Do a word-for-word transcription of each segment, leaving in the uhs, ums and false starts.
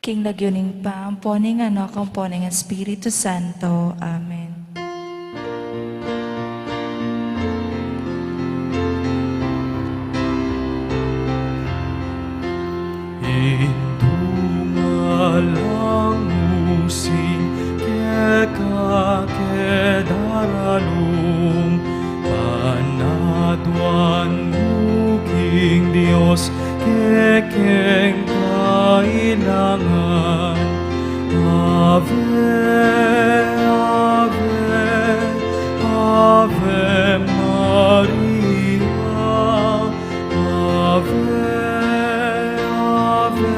King lagyu ning Ibpa, ampo ning Anak, ampo ning Espiritu Santo. Amen. Indu malang using keka ke daralung, panatwan mu king Dios kekeng kailangan. Ave, Ave, Ave Maria. Ave, Ave,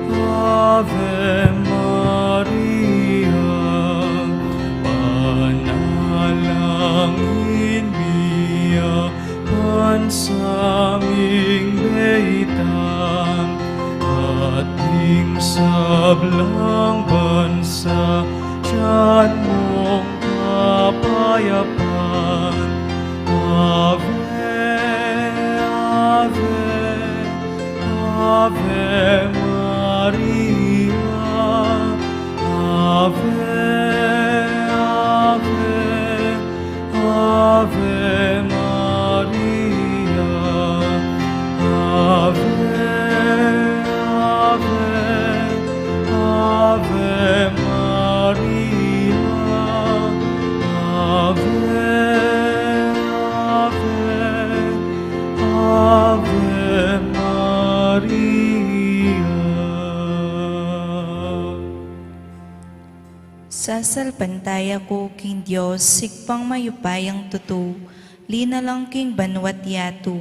Ave Maria, panalangin mi a bansa ming beitan, at ning sablang bansa, tiyan mung kapayapan. Ave, Ave, Ave Maria. Ave, Ave, Ave Maria. Ave, Ave, Ave Maria. Ave, Ave, Ave Maria. Sasalpantaya ku king Dios, Ibpang mayupayang tutu, linalang king banua't yatu,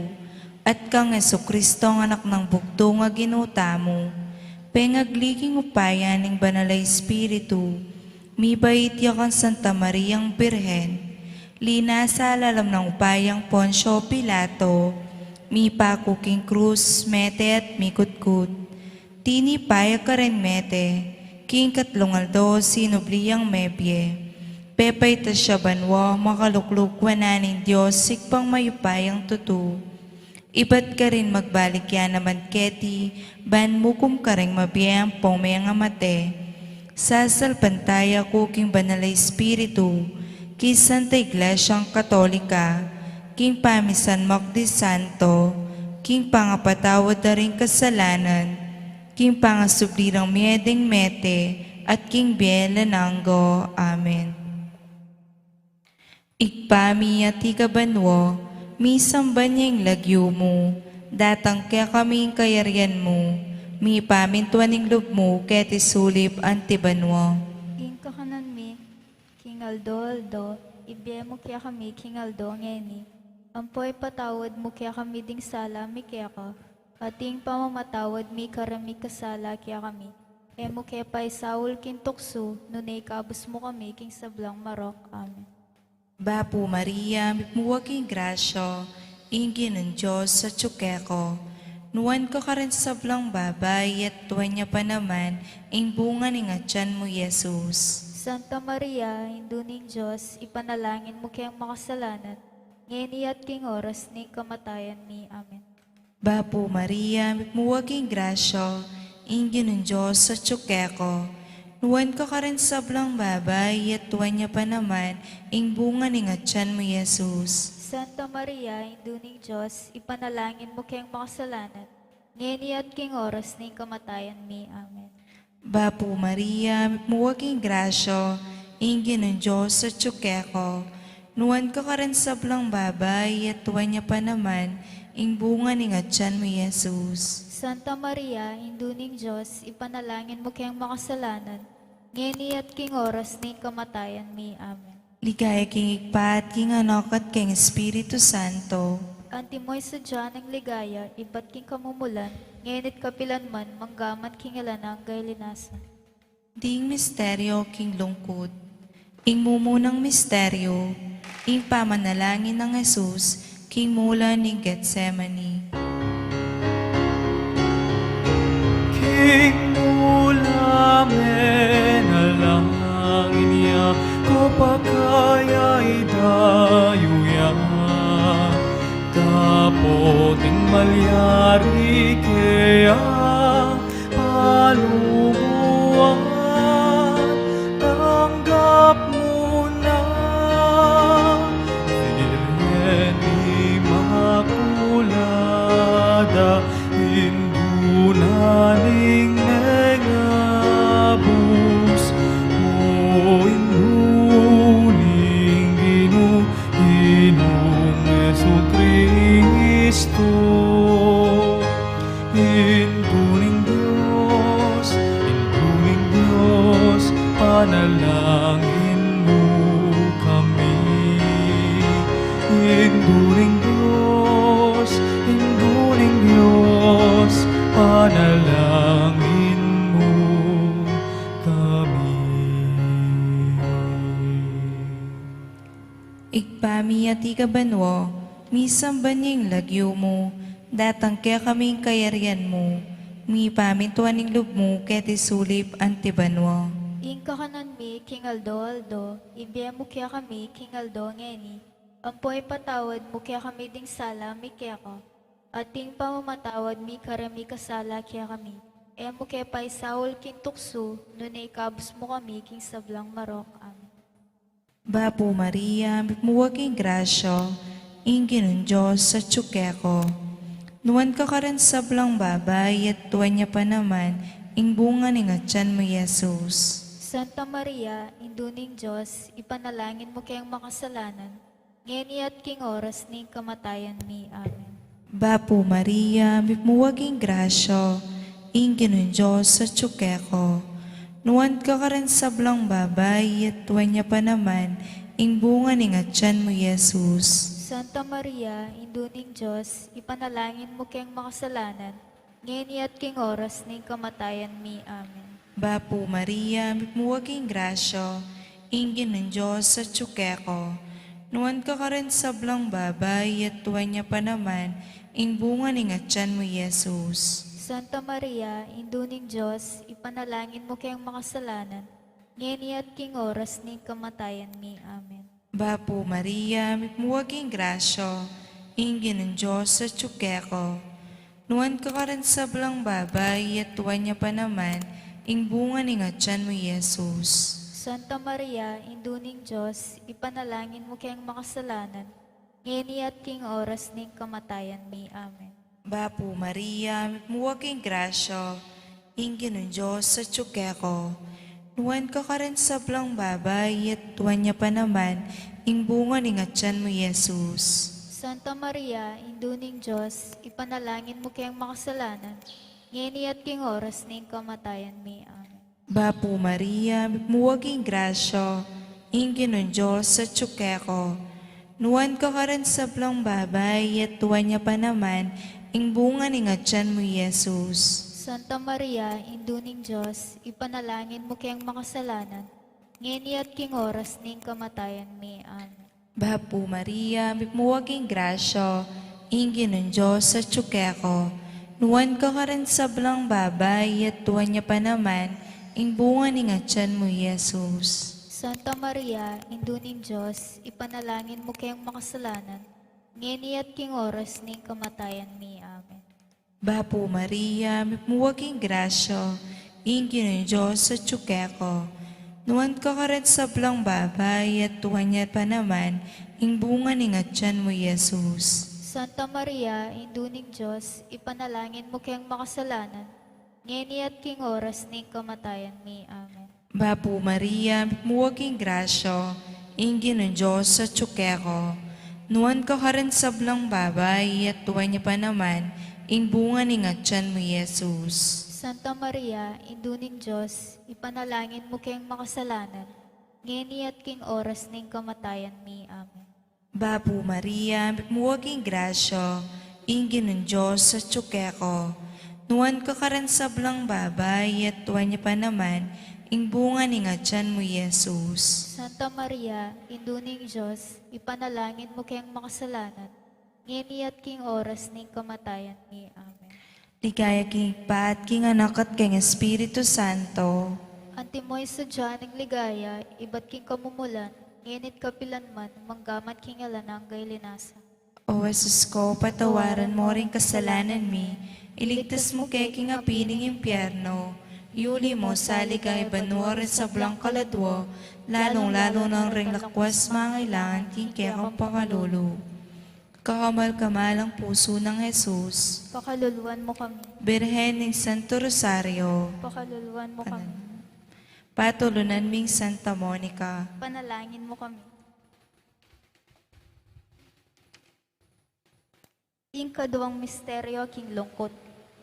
at kang Jesucristo, Anak nang bugtung a Ginu tamu, pengagli king upaya ning Banal a Espiritu, mibait ya kang Santa Mariang Birhen, linasa lalam nang upayang Poncio Pilato, mipaku king krus, mete at mikutkut. Tinipa ya karin mete, king katlung aldo sinubli yang mebie. Pepaitas ya banua, makalukluk wanan ning Dios, Ibpang mayupayang tutu. Ibat karin magbalik ya naman keti, ban mukum karing mabie ampong mengamate. Sasalpantaya ku king Banal a Espiritu, king Santa Iglesiang Katolika, king pamisan makdi santo, king pangapatawad da ring kasalanan, king pangasubli rang mie ding mete, at king bie alang angga. Amen. Ibpa mi, atiu ka banua, misamban ya ing lagyu mu, datang kekami ing kayarian mu, mipamintuan ing lub mu keti sulip anti banua. Ing kakanan mi king aldo-aldo, ibie mu kekami king aldo ngeni, ampo ipatawad mu kekami ding sala mi keka, ating pamamatawad mi karing mikasala kekami. E mu ke paisaul king tuksu, nune ikabus mu kami king sablang marok. Amen. Bapu Maria, mitmu ka king grasya, ing Ginung Dios atyu keka. Nuan ka karing sablang babai, at nuan ya pa naman ing bunga ning atyan mu, Jesus. Santa Maria, Indu ning Dios, ipanalangin mu keng makasalanan, ngeni at king oras ning kamatayan mi. Amen. Bapu Maria, mitmu ka king grasya, ing Ginung Dios atyu keka. Nuan ka karing sablang babai, at nuan ya pa naman ing bunga ning atyan mu, Jesus. Santa Maria, Indu ning Dios, ipanalangin mu keng makasalanan, ngeni at king oras ning kamatayan mi. Amen. Bapu Maria, mitmu ka king grasya, ing Ginung Dios atyu keka. Nuan ka karing sablang babai, at nuan ya pa naman ing bunga ning atyan mu, Jesus. Santa Maria, Indu ning Dios, ipanalangin mu keng makasalanan, ngeni at king oras ning kamatayan mi. Amen. Ligaya king Ibpa, at king Anak, at king Espiritu Santo. Antimo ing sadya nang ligaya, ibat king kamumulan, ngeni't kapilan man, manggaman king alang angga. Ilinas. Ding misteryo king lungkut. Ing mumunang misteryo, ing pamanalangin nang Jesus king mula ning Getsemani. King mula menalangin ya, kapakaya idayu ya, dapot ing malyari keya, palu Panalangin mu kami. Indu ning Dios, Indu ning Dios, panalangin mu kami. Ibpa mi, atiu ka banua, misamban ya ing lagyu mu, datang kekami ing kayarian mu, mipamintuan ing lub mu keti sulip anti banua. Ing kakanan mi king aldo-aldo, ibie mu kekami king aldo ngeni, ampo ipatawad mu kekami ding sala mi keka, anti ing pamamatawad mi karing mikasala kekami. E mu ke paisaul king tuksu, nune ikabus mu kami king sablang marok. Amen. Bapu Maria, mipmu ka king grasya, ing Ginung Dios atyu keka. Nuan ka karing sablang babai, at nuan ya pa naman ing bunga ning atyan mu, i Jesus. Santa Maria, Indu ning Dios, ipanalangin mu keng makasalanan, ngeni at king oras ning kamatayan mi. Amen. Bapu Maria, mipmu ka king grasya, ing Ginung Dios atyu keka. Nuan ka karing sablang babai, at nuan ya pa naman ing bunga ning atyan mu, i Jesus. Santa Maria, Indu ning Dios, ipanalangin mu keng makasalanan, ngeni at king oras ning kamatayan mi. Amen. Bapu Maria, mipmu ka king grasya, ing Ginung Dios atyu keka. Nuan ka karing sablang babai, at nuan ya pa naman ing bunga ning atyan mu, i Jesus. Santa Maria, Indu ning Dios, ipanalangin mu keng makasalanan, ngeni at king oras ning kamatayan mi. Amen. Bapu Maria, mipmu ka king grasya, ing Ginung Dios atyu keka. Nuan ka karing sablang babai, at nuan ya pa naman ing bunga ning atyan mu, i Jesus. Santa Maria, Indu ning Dios, ipanalangin mu keng makasalanan, ngeni at king oras ning kamatayan mi. Amen. Bapu Maria, mipmu ka king grasya, ing Ginung Dios atyu keka. Nuan ka karing sablang babai, at nuan ya pa naman ing bunga ning atyan mu, i Jesus. Santa Maria, Indu ning Dios, ipanalangin mu keng makasalanan, ngeni at king oras ning kamatayan mi. Amen. Bapu Maria, mipmu ka king grasya, ing Ginung Dios atyu keka. Nuan ka karing sablang babai, at nuan ya pa naman ing bunga ning atyan mu, i Jesus. Santa Maria, Indu ning Dios, ipanalangin mu keng makasalanan, ngeni at king oras ning kamatayan mi. Amen. Bapu Maria, mipmu ka king grasya, ing Ginung Dios atyu keka. Nuan ka karing sablang babai, at nuan ya pa naman ing bunga ning atyan mu, i Jesus. Santa Maria, Indu ning Dios, ipanalangin mu keng makasalanan, ngeni at king oras ning kamatayan mi. Amen. Bapu Maria, mipmu ka king grasya, ing Ginung Dios atyu keka. Nuan ka karing sablang babai, at nuan ya pa naman ing bunga ning atyan mu, i Jesus. Santa Maria, Indu ning Dios, ipanalangin mu keng makasalanan, ngeni at king oras ning kamatayan mi. Amen. Bapu Maria, mipmu ka king grasya, ing Ginung Dios atyu keka. Nuan ka karing sablang babai, at nuan ya pa naman ing bunga ning atyan mu, i Jesus. Santa Maria, Indu ning Dios, ipanalangin mu keng makasalanan, ngeni at king oras ning kamatayan mi. Amen. Bapu Maria, mipmu ka king grasya, ing Ginung Dios atyu keka. Nuan ka karing sablang babai, at nuan ya pa naman ing bunga ning atyan mu, i Jesus. Santa Maria, Indu ning Dios, ipanalangin mu keng makasalanan, ngeni at king oras ning kamatayan mi. Amen. Ligaya king Ibpa, at king Anak, at king Espiritu Santo. Antimo ing sadya ning ligaya, ibat king kamumulan, ngeni't kapilan man, manggaman king alang angga. O Jesus ko, patawaran mo ring kasalanan mi, iligtas mu ke king api ning impyerno, yuli mo sa ligaya banua ring sablang kaladua, lalung-lalu na ring lakwas mangailangan king kekang pakalulu. Kamal-kamalang pusu nang Jesus. Pakaluluan mu kami. Birhen ning Santo Rosario. Pakaluluan mu kami. Patulunan ming Santa Monica. Panalangin mu kami. Ing kaduang misteryo king lungkut,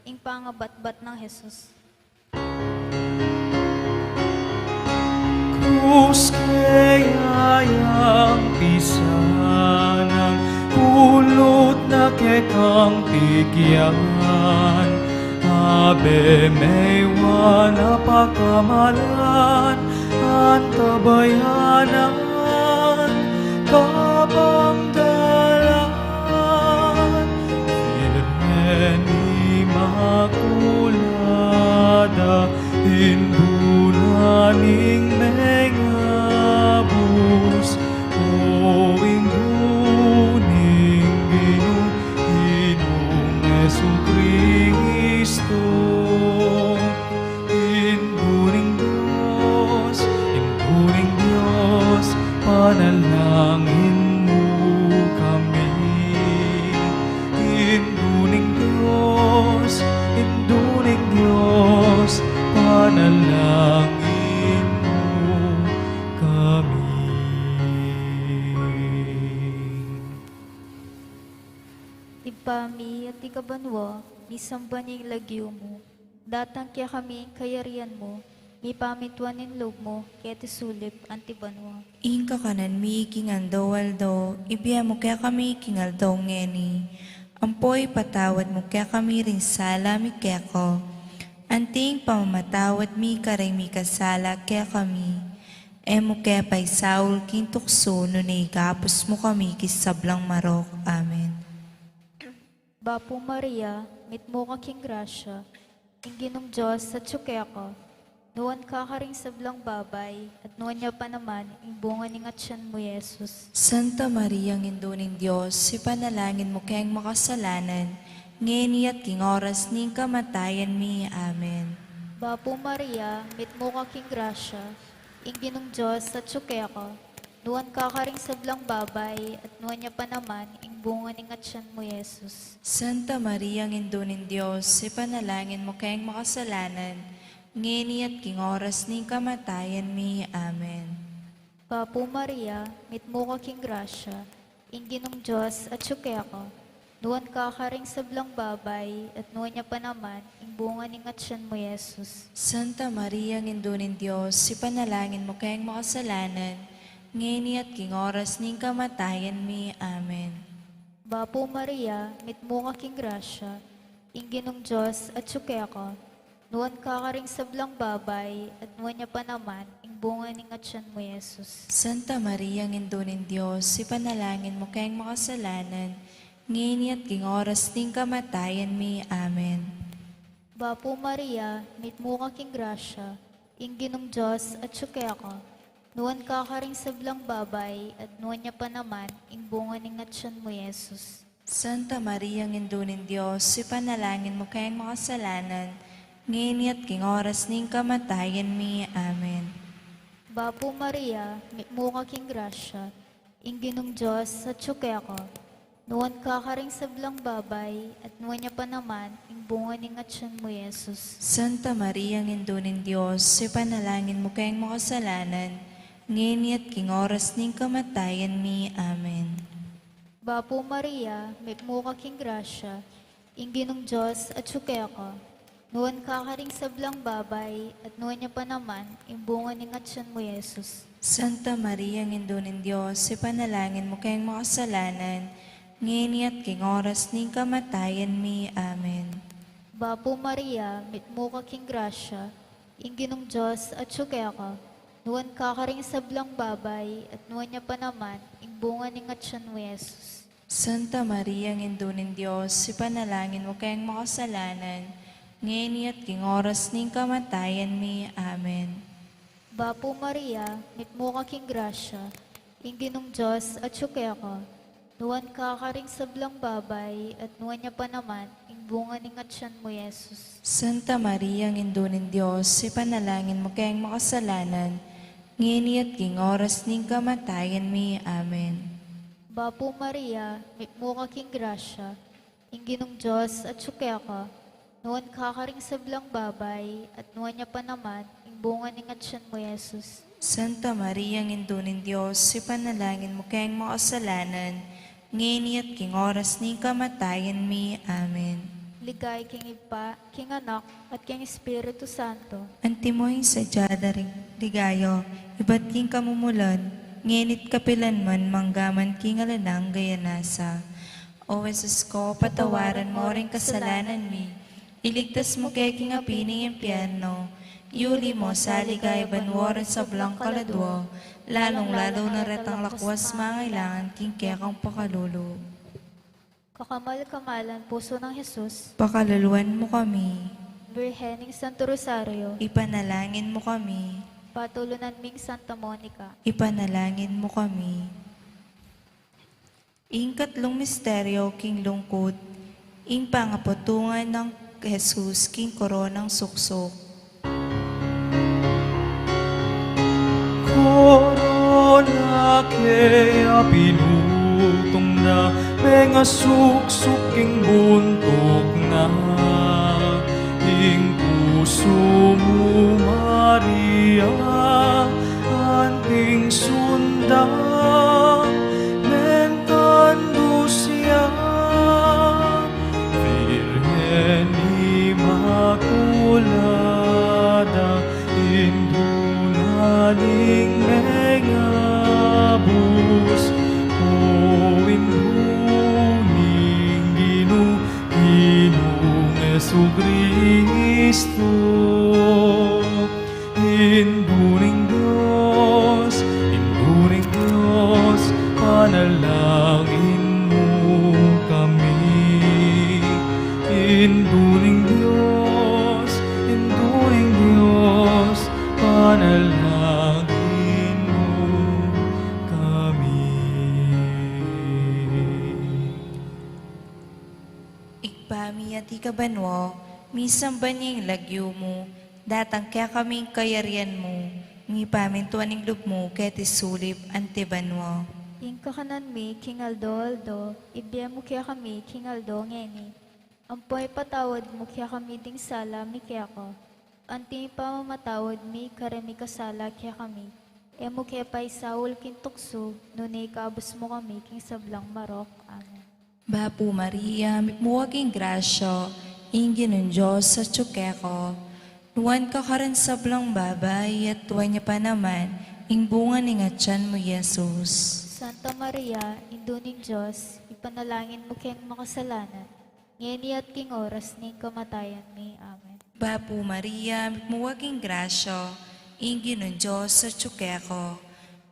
ing pangabatbat nang Jesus. kang pikian, abe meywan a pakamalan, antabayanan, kabang dalan, Virgen Imakulada, Indu na ning mengabus, o Indu ning Ginu, Ginung Jesucristo. Indu ning Dios, Indu ning Dios, panalangin mu kami. Indu ning Dios, Indu ning Dios, panalangin mu kami. Ibpa mi, atiu ka banua, misamban ya ing lagyu mu. Datang kekami ing kayarian mu, mipamintuan ing lub mu, keti sulip anti banua. Ing kakanan mi king aldo-aldo, ibie mu kekami king aldo ngeni. Ampo ipatawad mu kekami ring sala mi keka, anti ing pamamatawad mi karing mikasala kekami. E mu ke paisaul king tuksu, nune ikabus mu kami king sablang marok. Amen. Bapu Maria, mitmu ka king grasya, ing Ginung Dios atyu keka. Nuan ka karing sablang babai, at nuan ya pa naman ing bunga ning atyan mu, Jesus. Santa Maria, Indu ning Dios, ipanalangin mu keng makasalanan, ngeni at king oras ning kamatayan mi. Amen. Bapu Maria, mitmu ka king grasya, ing Ginung Dios atyu keka. Nuan ka karing sablang babai, at nuan ya pa naman ing bunga ning atyan mu, Jesus. Santa Maria, Indu ning Dios, ipanalangin mu keng makasalanan, ngeni at king oras ning kamatayan mi. Amen. Bapu Maria, mitmu ka king grasya, ing Ginung Dios atyu keka. Nuan ka karing sablang babai, at nuan ya pa naman ing bunga ning atyan mu, Jesus. Santa Maria, Indu ning Dios, ipanalangin mu keng makasalanan, ngeni at king oras ning kamatayan mi. Amen. Bapu Maria, mitmu ka king grasya, ing Ginung Dios atyu keka. Nuan ka karing sablang babai, at nuan ya pa naman ing bunga ning atyan mu, Jesus. Santa Maria, Indu ning Dios, ipanalangin mu keng makasalanan, ngeni at king oras ning kamatayan mi. Amen. Bapu Maria, mitmu ka king grasya, ing Ginung Dios atyu keka. Nuan ka karing sablang babai, at nuan ya pa naman ing bunga ning atyan mu, Jesus. Santa Maria, Indu ning Dios, ipanalangin mu keng makasalanan, ngeni at king oras ning kamatayan mi. Amen. Bapu Maria, mitmu ka king grasya, ing Ginung Dios atyu keka. Nuan ka karing sablang babai, at nuan ya pa naman ing bunga ning atyan mu, Jesus. Santa Maria, Indu ning Dios, ipanalangin mu keng makasalanan, ngeni at king oras ning kamatayan mi. Amen. Bapu Maria, mitmu ka king grasya, ing Ginung Dios atyu keka. Nuan ka karing sablang babai, at nuan ya pa naman ing bunga ning atyan mu, Jesus. Santa Maria, Indu ning Dios, ipanalangin mu keng makasalanan, ngeni at king oras ning kamatayan mi. Amen. Bapu Maria, mitmu ka king grasya, ing Ginung Dios atyu keka. Nuan ka karing sablang babai, at nuan ya pa naman ing bunga ning atyan mu, Jesus. Santa Maria, Indu ning Dios, ipanalangin mu keng makasalanan, ngeni at king oras ning kamatayan mi. Amen. Bapu Maria, mitmu ka king grasya, ing Ginung Dios atyu keka. Nuan ka karing sablang babai, at nuan ya pa naman ing bunga ning atyan mu, Jesus. Santa Maria, Indu ning Dios, ipanalangin mu keng makasalanan, ngeni at king oras ning kamatayan mi. Amen. Bapu Maria, mitmu ka king grasya, ing Ginung Dios atyu keka. Nuan ka karing sablang babai, at nuan ya pa naman ing bunga ning atyan mu, Jesus. Santa Maria, Indu ning Dios, ipanalangin mu keng makasalanan, ngeni at king oras ning kamatayan mi. Amen. Ligaya king Ibpa, king Anak, at king Espiritu Santo. Antimo ing sadya da ring ligaya, ibat king kamumulan, ngeni't kapilan man, manggaman king alang angga. Amen. O Jesus ko, patawaran mo ring kasalanan mi, iligtas mu ke king api ning impyerno, iuli mo sa ligaya banua ring sablang kaladua, lalung-lalu na retang lakuas mangailangan king kekang pakalulu. Kakamal-kamalan pusu nang Jesus, pakaluluan mu kami. Birhen ning Santo Rosario, ipanalangin mu kami. Patulunan ming Santa Monica, ipanalangin mu kami. Ing katlung misteryo king lungkut, ing pangapatungan nang Jesus king koronang suksuk. Korona kaya pinutung na, mengasuksuk king buntuk na, ing pusu mu Maria, anting sundang, mentan dusya, Birhen Imakulada, Indu na ning mengabus, o Indu ning Ginu, Ginung Jesucristo. Indu ning Dios, Indu ning Dios, panalangin mu kami. Indu ning Dios, Indu ning Dios, panalangin mu kami. Ibpa mi, atiu ka banua, misamban ya ing lagyu mu, datang kekami ing kayarian mu, mipamintuan ing lub mu keti sulip anti banua. Ing kakanan mi king aldo-aldo, ibie mu kekami king aldo ngeni. Ampo ipatawad mu kekami ding sala mi keka, anti ing pamamatawad mi karing mikasala kekami. E mu ke paisaul king tuksu, nune ikabus mu kami king sablang marok. Amen. Bapu Maria, mitmu ka king grasya, ing Ginung Dios atiu keka. Nuan ka karing sablang babai, at nuan ya pa naman ing bunga ning atian mu, Jesus. Santa Maria, Indu ning Dios, ipanalangin mu keng makasalanan, ngeni at king oras ning kamatayan mi. Amen. Bapu Maria, mitmu ka king grasya, ing Ginung Dios atiu keka.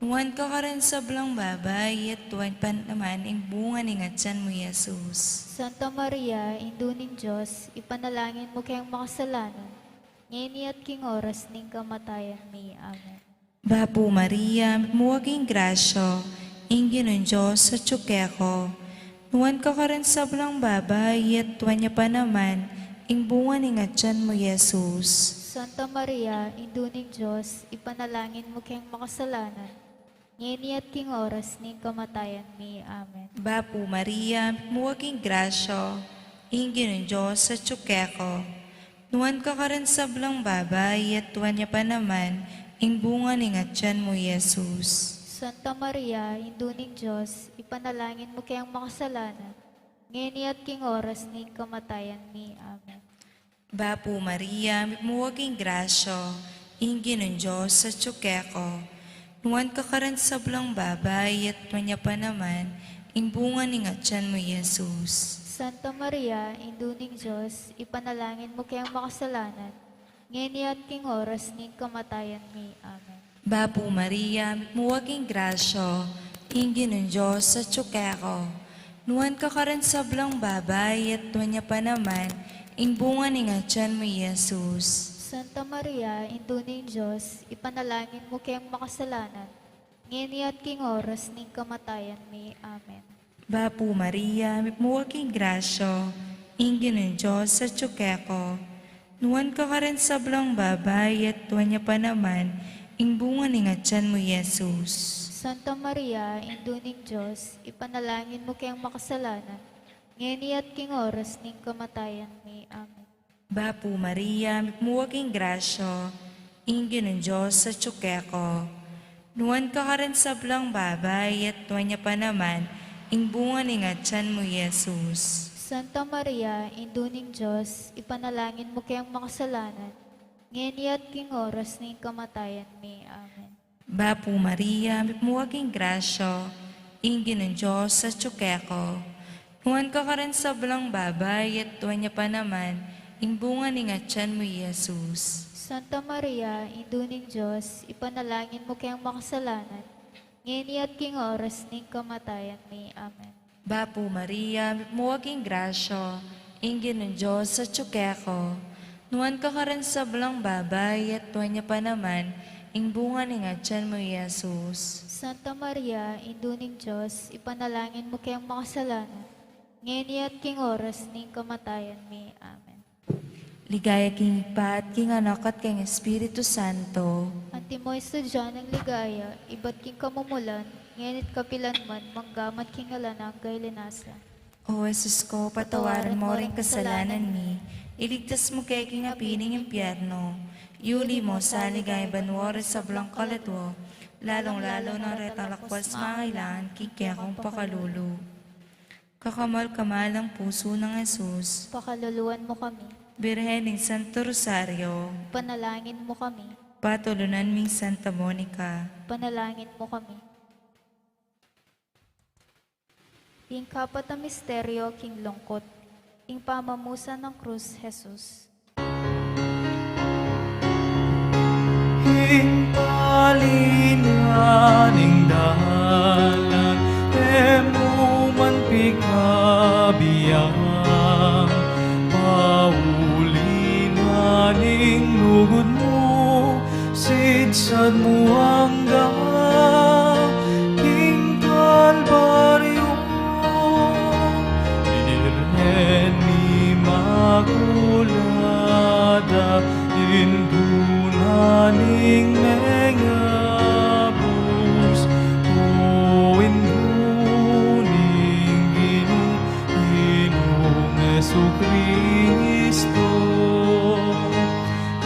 Nuan ka karing sablang babai, at nuan pa naman ing bunga ning atian mu, Jesus. Santa Maria, Indu ning Dios, ipanalangin mu keng makasalanan, ngeni at king oras ning kamatayan mi. Amen. Bapu Maria, mitmu ka king grasya, ing Ginung Dios atiu keka. Nuan ka karing sablang babai, at nuan ya pa naman ing bunga ning atian mu, Jesus. Santa Maria, Indu ning Dios, ipanalangin mu keng makasalanan, ngeni at king oras ning kamatayan mi. Amen. Bapu Maria, mitmu ka king grasya, ing Ginung Dios atiu keka. Nuan ka karing sablang babai, at nuan ya pa naman ing bunga ning atian mu, Jesus. Santa Maria, Indu ning Dios, ipanalangin mu keng makasalanan, ngeni at king oras ning kamatayan mi. Amen. Bapu Maria, mitmu ka king grasya, ing Ginung Dios atiu keka. Nuan ka karing sablang babai, at nuan ya pa naman ing bunga ning atian mu, Jesus. Santa Maria, Indu ning Dios, ipanalangin mu keng makasalanan, ngeni at king oras ning kamatayan mi. Amen. Bapu Maria, mitmu ka king grasya, ing Ginung Dios atiu keka. Nuan ka karing sablang babai, at nuan ya pa naman ing bunga ning atian mu, Jesus. Santa Maria, Indu ning Dios, ipanalangin mu keng makasalanan, ngeni at king oras ning kamatayan mi. Amen. Bapu Maria, mitmu ka king grasya, ing Ginung Dios atiu keka. Nuan ka karing sablang babai, at nuan ya pa naman ing bunga ning atian mu, Jesus. Santa Maria, Indu ning Dios, ipanalangin mu keng makasalanan, ngeni at king oras ning kamatayan mi. Amen. Bapu Maria, mitmu ka king grasya, ing Ginung Dios atiu keka. Nuan ka karing sablang babai, at nuan ya pa naman ing bunga ning atian mu, Jesus. Santa Maria, Indu ning Dios, ipanalangin mu keng makasalanan, ngeni at king oras ning kamatayan mi. Amen. Bapu Maria, mitmu ka king grasya, ing Ginung Dios atiu keka. Nuan ka karing sablang babai, at nuan ya pa naman ing bunga ning atian mu, i Jesus. Santa Maria, Indu ning Dios, ipanalangin mu keng makasalanan, ngeni at king oras ning kamatayan mi. Amen. Bapu Maria, mipmu ka king grasya, ing Ginung Dios atyu keka. Nuan ka karing sablang babai, at nuan ya pa naman ing bunga ning atian mu, i Jesus. Santa Maria, Indu ning Dios, ipanalangin mu keng makasalanan, ngeni at king oras ning kamatayan mi. Amen. Ligaya king Ibpa, at king Anak, at king Espiritu Santo. Antimo ing sadya nang ligaya, ibat king kamumulan, ngeni at kapilan man, mangga man king alang angga. O Jesus ko, patawaran mu ring kasalanan mi, iligtas mu kami king api ning impyerno, yuli mu sa ligaya banua ring sablang kaladua, lalung-lalu na retang lakuas mangailangan king kekang pakalulu. Kakamal-kamalang pusu nang Jesus, pakaluluan mu kami. Birhen ning Santo Rosario, panalangin mu kami. Patulunan ming Santa Monica, panalangin mu kami. Ing kapat a misteryo king lungkut, ing pamamusan nang krus Jesus. Ing pali na ning dalan, e mu man pikabiang, pauli na ning lugud mu, sidsad mu angga king Kalbaryo. Birhen Imakulada, Indu na ning mengabus, o Indu ning Ginu, Ginung Jesucristo.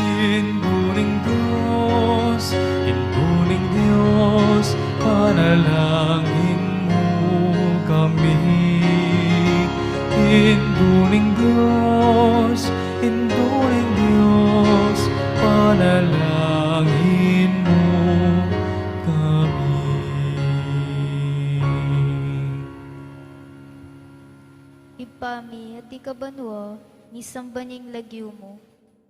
Indu ning Dios, Indu ning Dios, panalangin mu kami. Indu ning Dios, Indu ning Dios, panalangin mu kami. Ibpa mi, atiu ka banua, misamban ya ing lagyu mu.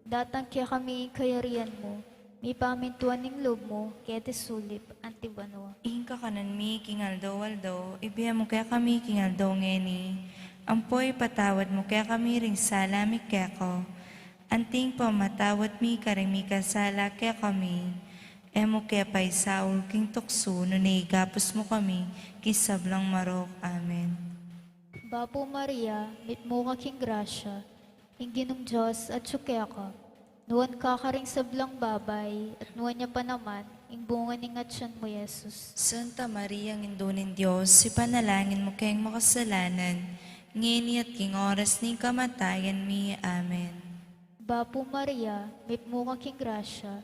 Datang kekami ing kayarian mu, mipamintuan ing lub mu, keti sulip anti banua. Ing kakanan mi king aldo-aldo, ibie mu kekami king aldo ngeni. Ampo ipatawad mu kekami ring sala mi keka, anti ing pamamatawad mi karing mikasala kekami. E mu ke paisaul king tuksu, nune ikabus mu kami king sablang marok. Amen. Bapu Maria, mitmu ka king grasya, ing Ginung Dios atyu keka. Nuan ka karing sablang babai, at nuan ya pa naman ing bunga ning atian mu, i Jesus. Santa Maria, Indu ning Dios, ipanalangin mu keng makasalanan, ngeni at king oras ning kamatayan mi. Amen. Bapu Maria, mitmu ka king grasya,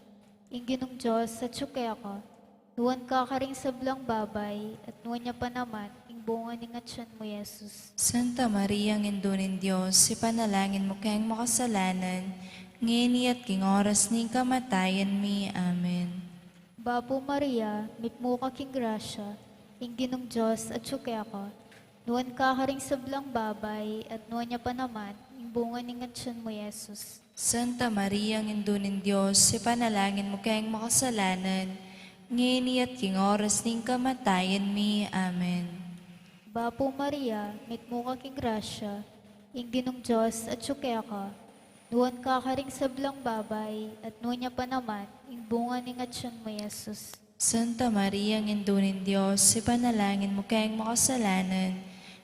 ing Ginung Dios atyu keka. Nuan ka karing sablang babai, at nuan ya pa naman ing bunga ning atian mu, i Jesus. Santa Maria, Indu ning Dios, ipanalangin mu keng makasalanan, ngeni at king oras ning kamatayan mi. Amen. Bapu Maria, mitmu ka king grasya, ing Ginung Dios atyu keka. Nuan ka karing sablang babai, at nuan ya pa naman ing bunga ning atian mu, i Jesus. Santa Maria, Indu ning Dios, ipanalangin mu keng makasalanan, ngeni at king oras ning kamatayan mi. Amen. Bapu Maria, mitmu ka king grasya, ing Ginung Dios atyu keka. Nuan ka karing sablang babai, at nuan ya pa naman ing bunga ning atian mu, i Jesus. Santa Maria, Indu ning Dios, ipanalangin mu keng makasalanan,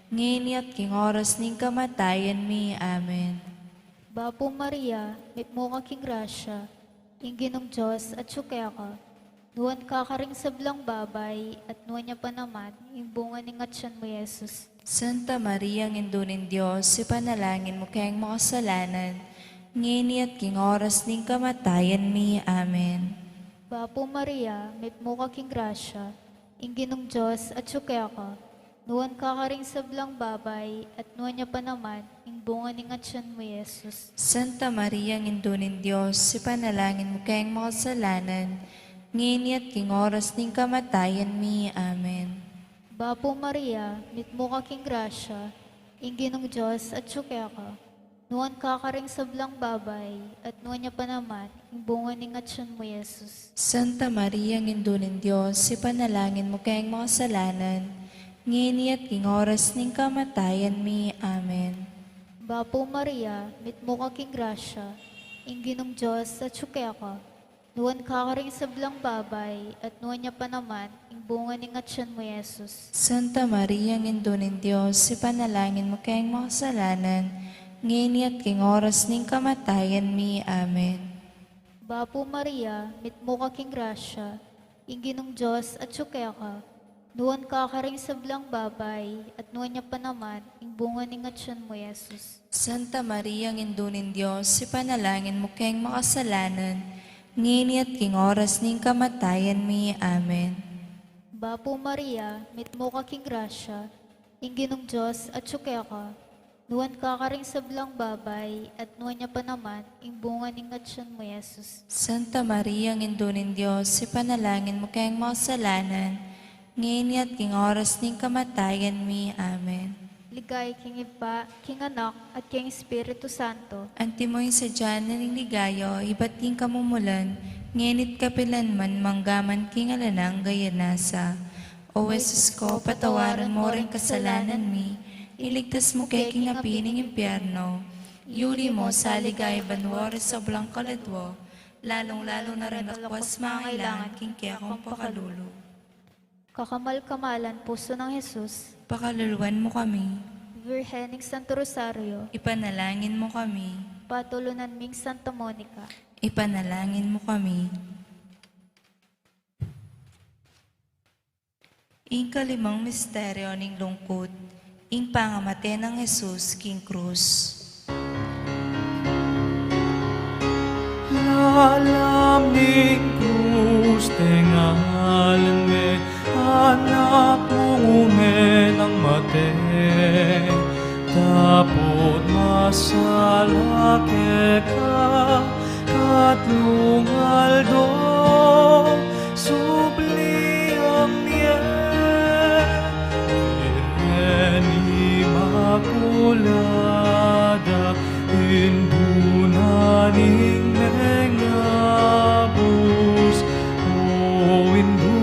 ngeni at king oras ning kamatayan mi. Amen. Bapu Maria, mitmu ka king grasya, ing Ginung Dios atyu keka. Nuan ka karing sablang babai, at nuan ya pa naman ing bunga ning atian mu, i Jesus. Santa Maria, Indu ning Dios, ipanalangin mu keng makasalanan, ngeni at king oras ning kamatayan mi. Amen. Bapu Maria, mitmu ka king grasya, ing Ginung Dios atyu keka. Nuan ka karing sablang babai, at nuan ya pa naman ing bunga ning atian mu, i Jesus. Santa Maria, Indu ning Dios, ipanalangin mu keng makasalanan, ngeni at king oras ning kamatayan mi. Amen. Bapu Maria, mitmu ka king grasya, Ing Ginung Dios atyu keka. Nuan ka karing sablang babai, at nuan ya pa naman ing bunga ning atyan mu, Jesus. Santa Maria, Indu ning Dios, ipanalangin mu keng makasalanan, ngeni at king oras ning kamatayan mi. Amen. Bapu Maria, mitmu ka king grasya, ing Ginung Dios atyu keka. Nuan ka karing sablang babai, at nuan ya pa naman ing bunga ning atyan mu, Jesus. Santa Maria, Indu ning Dios, ipanalangin mu keng makasalanan, ngeni at king oras ning kamatayan mi. Amen. Bapu Maria, mitmu ka king grasya, ing Ginung Dios atyu keka. Nuan ka karing sablang babai, at nuan ya pa naman ing bunga ning atyan mu, Jesus. Santa Maria, Indu ning Dios, ipanalangin mu keng makasalanan, ngeni at king oras ning kamatayan mi. Amen. Bapu Maria, mitmu ka king grasya, ing Ginung Dios atyu keka. Nuan ka karing sablang babai, at nuan ya pa naman ing bunga ning atyan mu, Jesus. Santa Maria, Indu ning Dios, ipanalangin mu keng makasalanan, ngeni at king oras ning kamatayan mi. Amen. Ligaya king Ibpa, king Anak, at king Espiritu Santo. Antimo ing sadya na ning ligaya, ibat king kamumulan, ngeni't kapilan man, manggaman king alang angga. Amen. O Jesus ko, patawaran mo ring kasalanan mi, iligtas mu ke king api ning impyerno, yuli mo sa ligaya banua ring sablang kaladua, lalung-lalu na ring dakwas mangailangan king kekang pakalulu. Kakamal-kamalan pusu nang Jesus, pakaluluan mu kami. Virgen ning Santo Rosario, ipanalangin mu kami. Patulunan ming Santa Monica, ipanalangin mu kami. Ing kalimang misteryo ning lungkut, ing pangamate nang Jesus king krus. Lalam ning krus tengalan me, Anak mung menang mate, dapot masala keka, katlung aldo subli ang mie. Virgen Inmakulada, Indu na ning mengabus, o Indu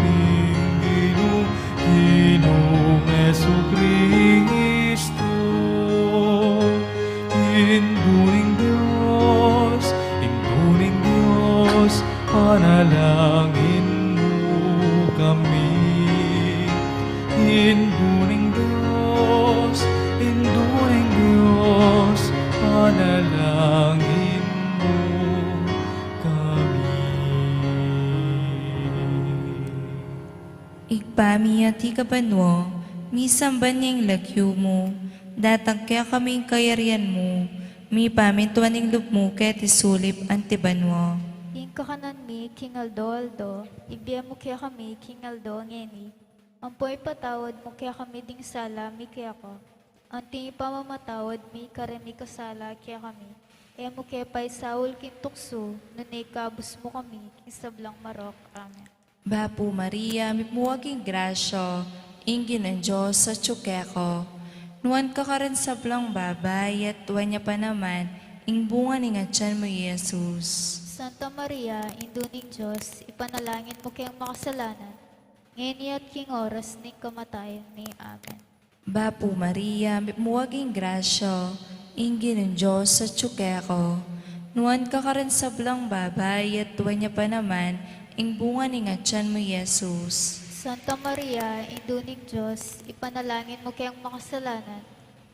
ning Ginu, Ginung Jesukristu. Indu ning Dios, Indu ning Dios, panalangin mu kami. Indu ning Dios, Indu ning Dios, panalangin mu kami. Ibpa mi, atiu ka banua, misamban ya ing lagyu mu, datang kekami ing kayarian mu, mipamintuan ing lub mu keti sulip anti banua. Ing kakanan mi king aldo-aldo, ibie mu kekami king aldo ngeni. Ampo ipatawad mu kekami ding sala mi keka, anti ing pamamatawad mi karing mikasala kekami. E mu ke paisaul king tuksu, nune ikabus mu kami king sablang marok. Amen. Bapu Maria, mitmu ka king grasya, ing Ginung Dios atyu keka. Nuan ka karing sablang babai, at nuan ya pa naman ing bunga ning atian mu, Jesus. Santa Maria, Indu ning Dios, ipanalangin mu keng makasalanan, ngeni at king oras ning kamatayan mi. Amen. Bapu Maria, mitmu ka king grasya, ing Ginung Dios atyu keka. Nuan ka karing sablang babai, at nuan ya pa naman ing bunga ning atian mu, Jesus. Santa Maria, Indu ning Dios, ipanalangin mu keng makasalanan,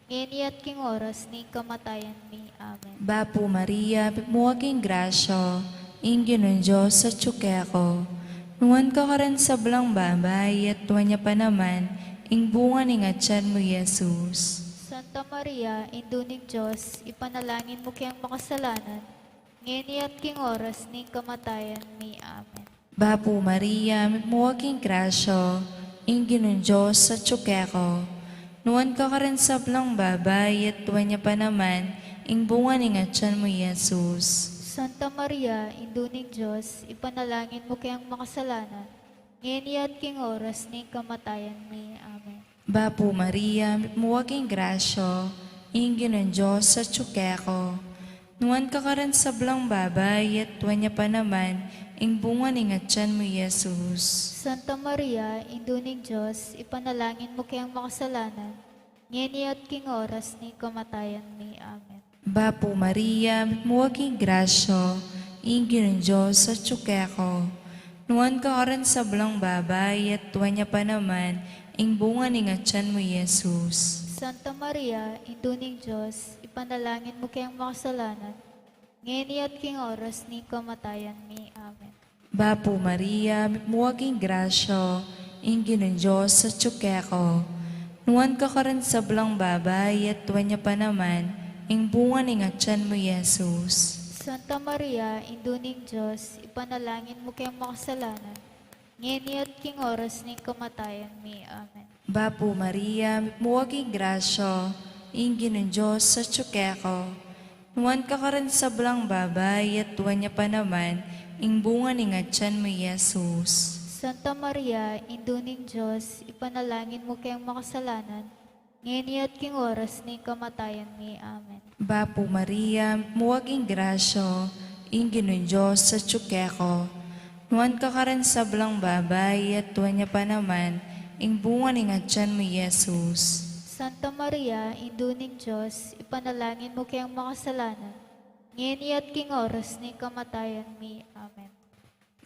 ngeni at king oras ning kamatayan mi. Amen. Bapu Maria, mitmu ka king grasya, ing Ginung Dios atyu keka. Nuan ka karing sablang babai, at nuan ya pa naman ing bunga ning atian mu, Jesus. Santa Maria, Indu ning Dios, ipanalangin mu keng makasalanan, ngeni at king oras ning kamatayan mi. Amen. Bapu Maria, mitmu ka king grasya, ing Ginung Dios atyu keka. Nuan ka karing sablang babai, at nuan ya pa naman ing bunga ning atian mu, Jesus. Santa Maria, Indu ning Dios, ipanalangin mu keng makasalanan, ngeni at king oras ning kamatayan mi. Amen. Bapu Maria, mitmu ka king grasya, ing Ginung Dios atyu keka. Nuan ka karing sablang babai, at nuan ya pa naman ing bunga ning atian mu, Jesus. Santa Maria, Indu ning Dios, ipanalangin mu keng makasalanan, ngeni at king oras ning kamatayan mi. Amen. Bapu Maria, mitmu ka king grasya, ing Ginung Dios atyu keka. Nuan ka karing sablang babai, at nuan ya pa naman ing bunga ning atian mu, Jesus. Santa Maria, Indu ning Dios, ipanalangin mu keng makasalanan, ngeni at king oras ning kamatayan mi. Amen. Bapu Maria, mitmu ka king grasya, ing Ginung Dios atyu keka. Nuan ka karing sablang babai, at nuan ya pa naman ing bunga ning atian mu, Jesus. Santa Maria, Indu ning Dios, ipanalangin mu keng makasalanan, ngeni at king oras ning kamatayan mi. Amen. Bapu Maria, mitmu ka king grasya, ing Ginung Dios atyu keka. Nuan ka karing sablang babai, at nuan ya pa naman ing bunga ning atian mu, Jesus. Santa Maria, Indu ning Dios, ipanalangin mu keng makasalanan, ngeni at king oras ning kamatayan mi. Amen. Bapu Maria, mitmu ka king grasya, ing Ginung Dios atyu keka. Nuan ka karing sablang babai, at nuan ya pa naman ing bunga ning atian mu, Jesus. Santa Maria, Indu ning Dios, ipanalangin mu keng makasalanan, ngeni at king oras ning kamatayan mi. Amen.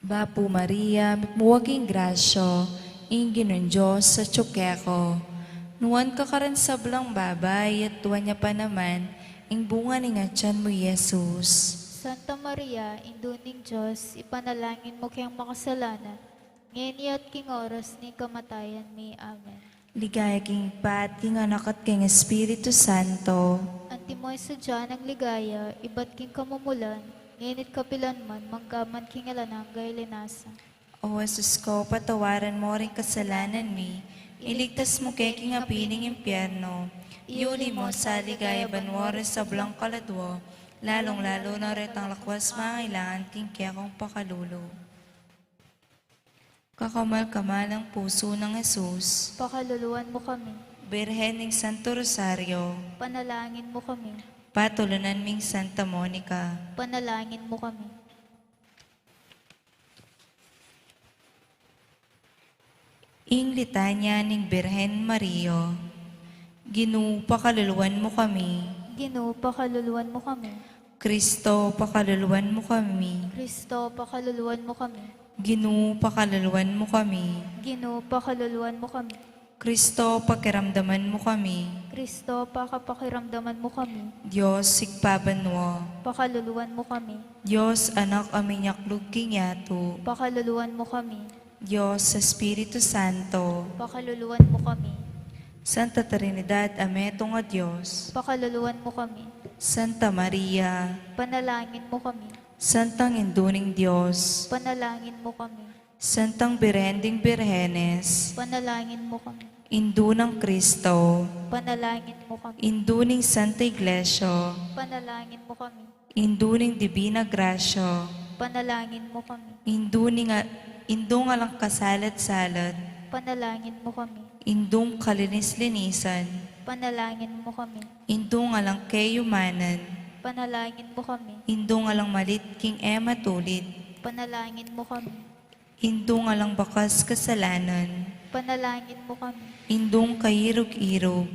Bapu Maria, mitmu ka king grasya, ing Ginung Dios atyu keka. Nuan ka karing sablang babai, at nuan ya pa naman ing bunga ning atian mu, Jesus. Santa Maria, Indu ning Dios, ipanalangin mu keng makasalanan, ngeni at king oras ning kamatayan mi. Amen. Ligaya king Ibpa, at king Anak, at king Espiritu Santo. Antimo ing sadya nang ligaya ibat king kamumulan, ngeni at kapilan man, mangga man king alang angga. Amen. O Jesus ko, patawaran mu ring kasalanan mi, iligtas mu kami king api ning impyerno, iuli mu sa ligaya banua ring sablang kaladua, lalung-lalu na retang lakwas mangailangan king kekang pakalulu. Kakamal-kamalang pusu nang Jesus. Pakaluluan mu kami. Birhen ning Santo Rosario. Panalangin mu kami. Patulunan ming Santa Monica. Panalangin mu kami. Ing Litanya ning Birhen Maria. Ginu, pakaluluan mu kami. Ginu, pakaluluan mu kami. Kristo, pakaluluan mu kami. Kristo, pakaluluan mu kami. Ginu, pakaluluan mu kami. Ginu, pakaluluan mu kami. Kristo, pakiramdaman mu kami. Kristo, pakapakiramdaman mu kami. Dios, Ibpa banua. Pakaluluan mu kami. Dios, Anak a minyaklug king yatu. Pakaluluan mu kami. Dios Espiritu Santo. Pakaluluan mu kami. Santa Trinidad a metung a Dios. Pakaluluan mu kami. Santa Maria. Panalangin mu kami. Santang Indu ning Dios. Panalangin mu kami. Santang Birhen ding Birhenes. Panalangin mu kami. Indu nang Kristo. Panalangin mu kami. Indu ning Santa Iglesia. Panalangin mu kami. Indu ning Divina Gracia. Panalangin mu kami. Indu ning a-, Indung alang kasalat-salat. Panalangin mu kami. Indung kalinis-linisan. Panalangin mu kami. Indung alang kayumanan. Panalangin mu kami. Indung alang malit king e matulid. Panalangin mu kami. Indung alang bakas kasalanan. Panalangin mu kami. Indung kairug-irug.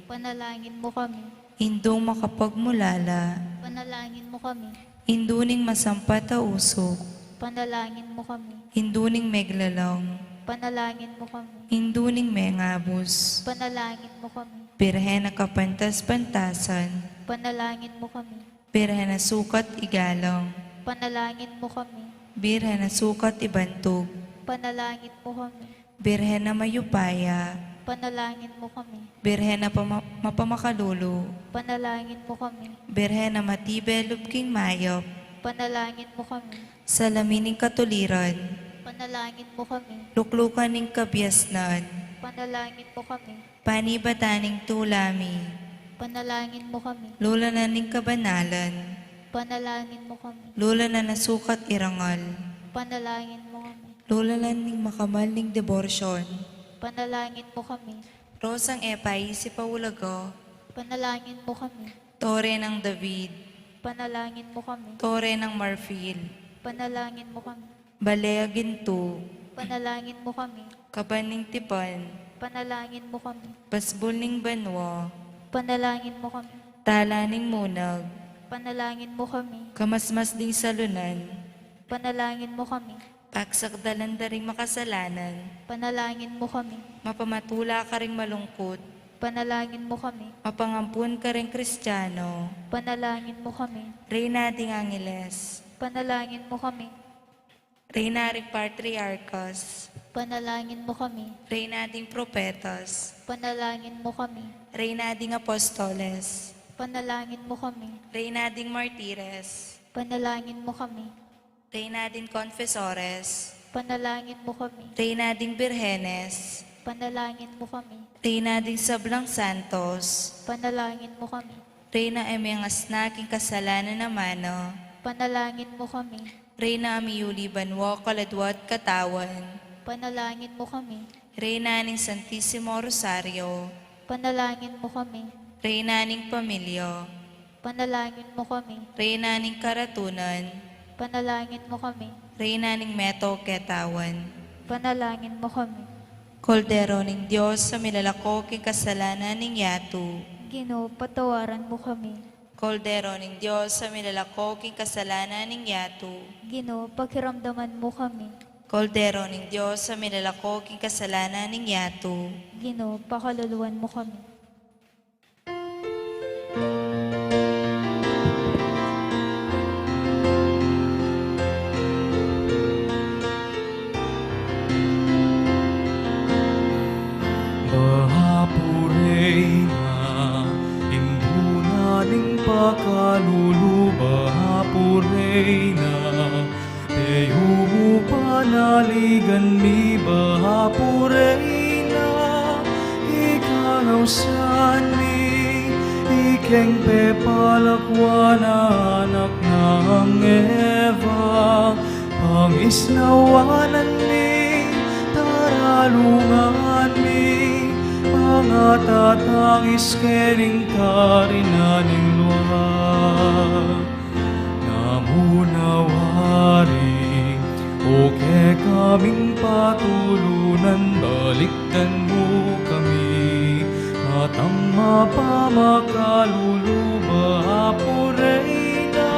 Panalangin mu kami. Indung makapagmulala. Panalangin mu kami. Indu ning masampat a usuk. Panalangin mu kami. Indu ning meglalang. Panalangin mu kami. Indu ning mengabus. Panalangin mu kami. Birhen a kapantas-pantasan. Panalangin mu kami. Birhen a sukat igalang. Panalangin mu kami. Birhen a sukat ibantug. Panalangin mu kami. Birhen a mayupaya. Panalangin mu kami. Birhen a pama-, mapamakalulu. Panalangin mu kami. Birhen a matibe lub king mayap. Panalangin mu kami. Salamin ning katuliran. Panalangin mu kami. Luklukan ning kabiasnan. Panalangin mu kami. Panibatan ning tula mi. Panalangin mu kami. Lulanan ning kabanalan. Panalangin mu kami. Lulanan a sukat irangal. Panalangin mu kami. Lulanan ning makamal ning deborsyon. Panalangin mu kami. Rosang e pa isip a ulaga. Panalangin mo kami. Tore nang David. Panalangin mo kami. Tore nang marfil. Panalangin mo kami. Bale a gintu. Panalangin mo kami. Kaban ning tipan. Panalangin mo kami. Basbul ning banua. Panalangin mo kami. Tala ning munag. Panalangin mo kami. Kamasmas ding salunan. Panalangin mo kami. Pagsakdalan da ring makasalanan. Panalangin mo kami. Mapamatula karing malungkut. Panalangin mo kami. Mapangampun karing Kristiano. Panalangin mo kami. Reyna ding angeles. Panalangin mo kami. Reyna ring patriarkas. Panalangin mo kami. Reyna ding propetas. Panalangin mo kami. Reyna ding apostoles. Panalangin mo kami. Reyna ding martires. Panalangin mo kami. Reyna ding konfesores. Panalangin mo kami. Reyna ding birhenes. Panalangin mo kami. Reyna ding sablang santos. Panalangin mo kami. Reyna a mengasna king kasalanan a mano. Panalangin mo kami. Reyna a miyuli banua, kaladua at katawan. Panalangin mo kami. Reyna ning Santisimo Rosario. Panalangin mo kami. Reyna ning pamilya. Panalangin mo kami. Reyna ning karatunan. Panalangin mo kami. Reyna ning meto ketawan. Panalangin mo kami. Kordero ning Dios a milalako king kasalanan ning yatu. Ginu, patawaran mo kami. Kordero ning Dios a milalako king kasalanan ning yatu. Ginu, pakiramdaman mo kami. Kordero ning Dios a milalako king kasalanan ning yatu. Ginu, pakaluluan mo kami. Baha pu Reyna, ing buna ning pakalulu, baha pu Reyna, e yumu panaligan mi, baha pu Reyna, ika nausan mi, ikeng pepalakwan a anak nang Eva, pangisnawanan mi, taralungan mi, pangatatangis kening karinan ning lua. Namu na wari, o kekaming patulunan, balikdan mu kami, matang mapamakalulu, baha pu Reyna,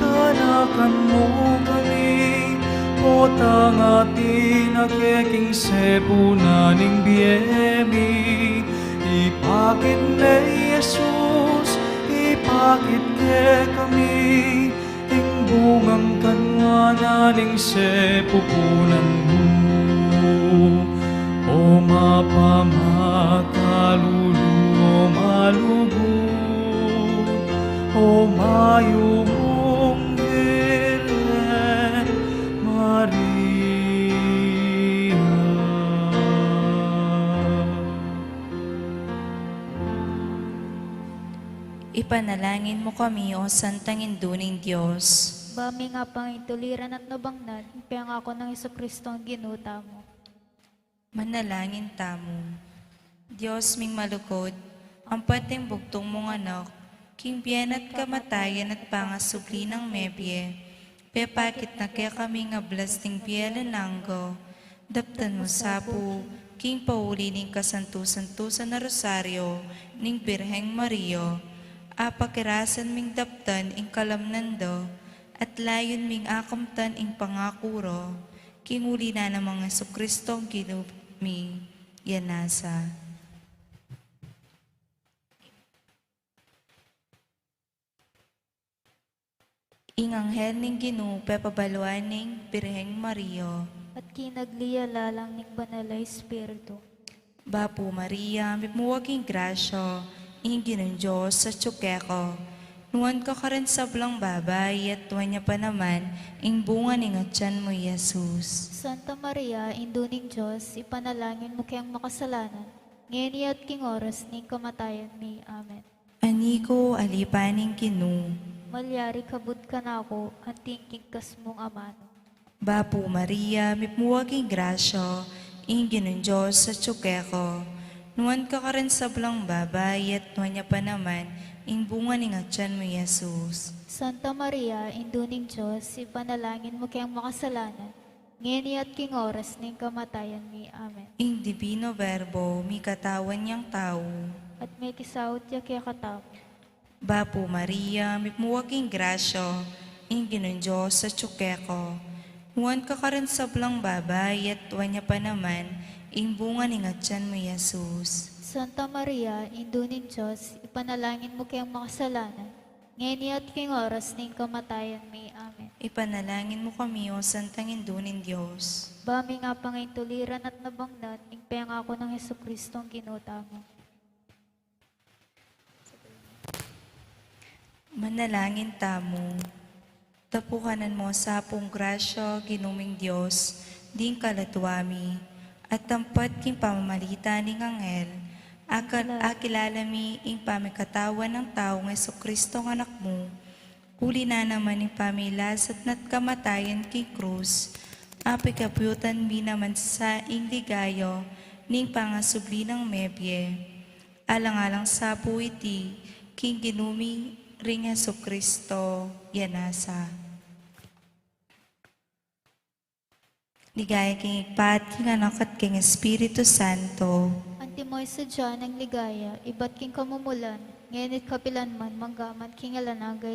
ganakan mu kami, potang atin a keking sepunan ning bie mi, ipakit ne Jesus, ipakit kekami, ing bungang kanwanan ning sepupunan mu. O mapamakalulu, o malugud, o mayumung Birhen Maria. Ipanalangin mu kami, O Santang Indu ning Dios. Ba ming apangintuliran at nabangnat, ing pengaku nang Jesucristo a Ginu tamu. Manalangin tamu. Dios ming malugud, ampat ing bugtung mung anak, king bie na at kamatayan at pangasubli nang mebie, pepakit na kekami ing ablas ning bie alang angga. Daptan mu sa pu, king pauli ning kasantu-santusan a Rosario ning Birheng Maria, apakirasan ming daptan ing kalamnan da, at layun ming akamtan ing pangaku ra, king uli na nang Jesucristo a Ginu mi. Yan na sa. Ing anghel ning Ginu pepabaluan ning Birheng Maria. At kinagli ya lalang ning Banal a Espiritu. Bapu Maria, mipmu ka king grasya, ing Ginung Dios atyu keka. Nuan ka karing sablang babai, at nuan ya pa naman ing bunga ning atian mu, i Jesus. Santa Maria, Indu ning Dios, ipanalangin mu keng makasalanan, ngeni at king oras ning kamatayan mi. Amen. Aniku, alipan ning Ginu. Malyari kabud kanaku anting king kasmung amanu. Bapu Maria, mipmu ka king grasya, ing Ginung Dios atyu keka. Nuan ka karing sablang babai, at nuan ya pa naman ing bunga ning atian mu, i Jesus. Santa Maria, Indu ning Dios, ipanalangin mu keng makasalanan, ngeni at king oras ning kamatayan mi. Amen. Ing Divino Verbo, mikatawan yang tau. At mikisaut ya kekatamu. Bapu Maria, mipmu ka king grasya, ing Ginung Dios atyu keka. Nuan ka karing sablang babai, at nuan ya pa naman ing bunga ning atian mu, i Jesus. Santa Maria, Indu ning Dios, ipanalangin mu keng makasalanan, ngeni at king oras ning kamatayan mi. Amen. Ipanalangin mu kami, o Santang Indu ning Dios. Ba ming apangaintuliran at nabangnat ing pengaku nang Jesucristong Ginu tamu. Manalangin tamu. Tapukanan mu sa pung grasya, Ginu ming Dios, ding kaladwa mi, at tampat king pamamalita ning anghel, akal-, akilala mi ing pamikatawan nang taung Jesucristong Anak mu, uli na naman ing pamilasa at kamatayan king krus, apikapyutan mi naman sa ing ligaya ning pangasubli nang mebie. Alang-alang sa pu iti, king Ginu mi ring Jesucristo, ya nasa. Ligaya king Ibpa, at king Anak, at king Espiritu Santo. Antimo ing sadya nang ligaya, ibat king kamumulan, ngeni at kapilan man, manggaman king alang angga.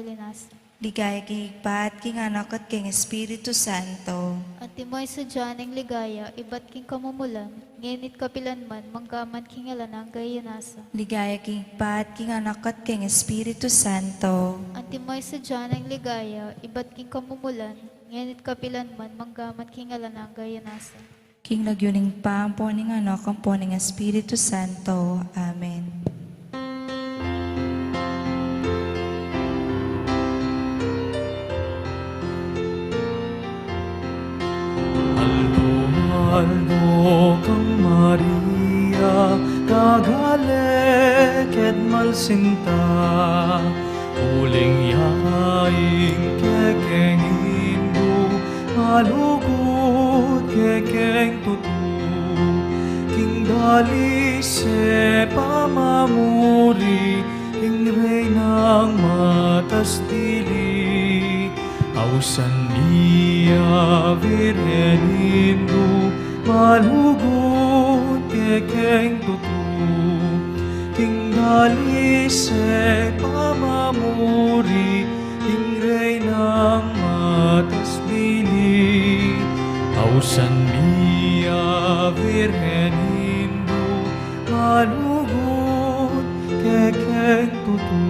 Ligaya king Ibpa, at king Anak, at king Espiritu Santo. Antimo ing sadya nang ligaya, ibat king kamumulan, ngeni at kapilan man, manggaman king alang angga. Ligaya king Ibpa, at king Anak, at king Espiritu Santo. Antimo ing sadya nang ligaya, ibat king kamumulan, ngeni at kapilan man, manggaman king alang angga. King lagyu ning Ibpa, ampo ning Anak, ampo ning Espiritu Santo. Amen. Aldo-aldo kang Maria, gagale ked malsinta, uling ya ing kekeng Indu, malugud kekeng tutu, king dalise pamamuri, king Reynang matas dili. Ausan mi ya, Virgen Indu, malugud kekeng tutu, king dalise pamamuri, king Reynang matas dili. Ausan mi ya, Virgen Indu, malugud kekeng tutu,